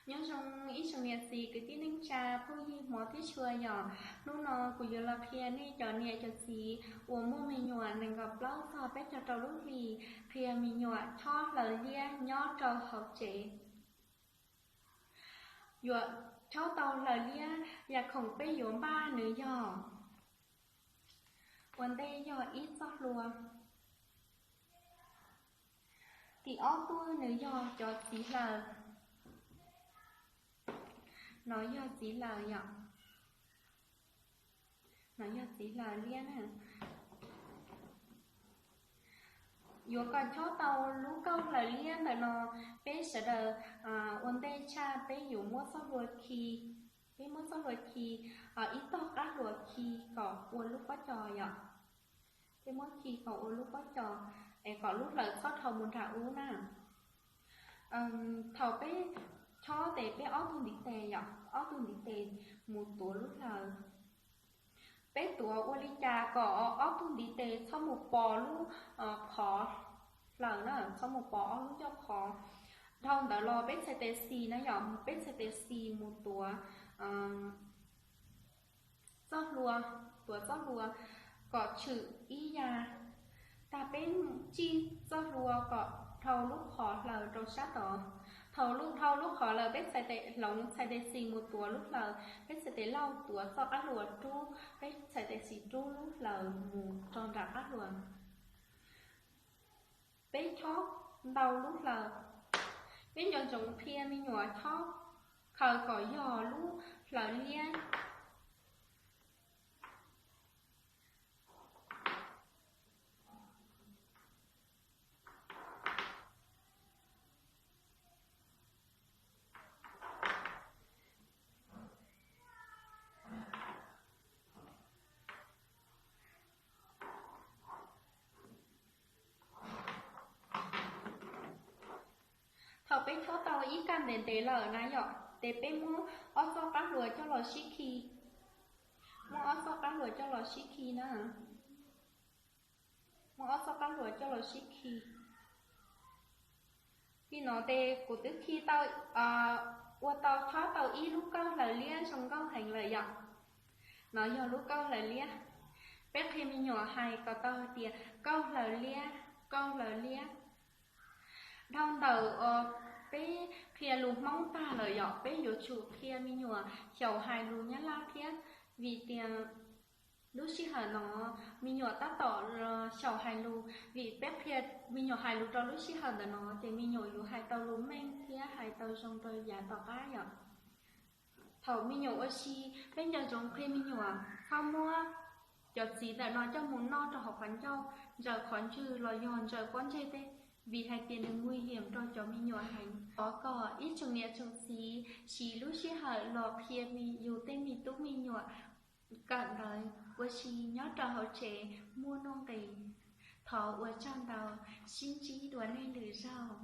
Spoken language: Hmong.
Nyob zoo ib tsoom niam txiv kwv tij neej tsa phooj ywg hmov thiab tshua yom. Hnub no kuv yuav los qhia nej cov niam cov txiv uas muaj me nyuam nees nkaum plaub txog peb caug rau lub hlis, qhia me nyuam chob hlaws liab nyob rau hauv tsev. Yuav chob tau hlaws liab, yam khoom peb yuav npaj nws yog: ua ntej yog ib txoj hlua, tim ob tuaj nws yog cov txiv hlaws, no yog txiv hlaws yom, no yog txiv hlaws liab na. Yuav kom chob tau lub kauj hlaws liab ntawm no, peb sawv daws ua ntej tshaj peb yuav muab txoj hlua khi, peb muab txoj hlua khi, ib tog qab hlua khi kom ua lub pob co yom. Peb muab khi kom ua lub pob co, es kom lub hlaws txhob dhau mus nram ub na. Thaum peb chob tes peb ob tug ntiv tes yom, ob tug ntiv tes mus tuav lub hlaws. Peb tuav ua li cas kom ob tug ntiv tes txhob mus pos lub qhov hlaws na, txhob mus pos ob lub ncauj qhov. Dhau ntawd los peb txhais tes xis na yom, peb txhais tes xis mus tuav txoj hlua, tuav txoj hlua kom tshwm ib yam. Tag peb tsij txoj hlua kom dhau lub qhov hlaws rau sab tod. Thaum dhau lub qhov hlaws peb txhais tes hloov, txhais tes xis mus tuav lub hlaws, peb txhais tes laug tuav txoj qab hlua rub, peb txhais tes xis rub lub hlaws mus rau nram qab hlua. Peb chob ntau lub hlaws. Peb nco ntsoov qhia me nyuam chob khaws kom yog lub hlaws liab. Thaum peb chob tau ib kaj ntev ntev lawm na yom, ces peb muab ob txoj qab hlua coj los sib khi. Muab ob txoj qab hlua coj los sib khi na. Muab ob txoj qab hlua coj los sib khi. Li no ces kuv twb khi tau, ua tau chob tau ib lub kauj hlaws liab zoo nkauj heev lawm yom. No yog lub kauj hlaws liab. Peb qhia me nyuam hais kom tau hais tias kauj hlaws liab, kauj hlaws liab. Dhau ntawm peb qhia lus Hmoob tag lawm yom, peb yuav tsum qhia me nyuam xyaum hais lus Nyab Laj thiab, vim tias lub sij hawm no me nyuam tab tom xyaum hais lus, vim peb qhia me nyuam hais lus rau lub sij hawm ntawm no ces me nyuam yuav hais tau lus meej thiab hais tau zoo rau yav tom qab yom. Thaum me nyuam ua si, peb nco ntsoov qhia me nyuam txhob muab cov txiv ntawm no coj mus noj rau hauv qhov ncauj, ntsaws qhov ntswg los yog ntsaws pob ntseg tej, vim hais tias nws nguy hiểm rau cov me nyuam heev. Thov kom ib tsoom niam tsoom txiv siv lub sij hawm los qhia yus tej me tub me nyuam kawm ntawv ua si nyob rau hauv tsev muaj nuj nqis. Thov ua tsaug ntau, sib ntsib dua nej lwm zaug.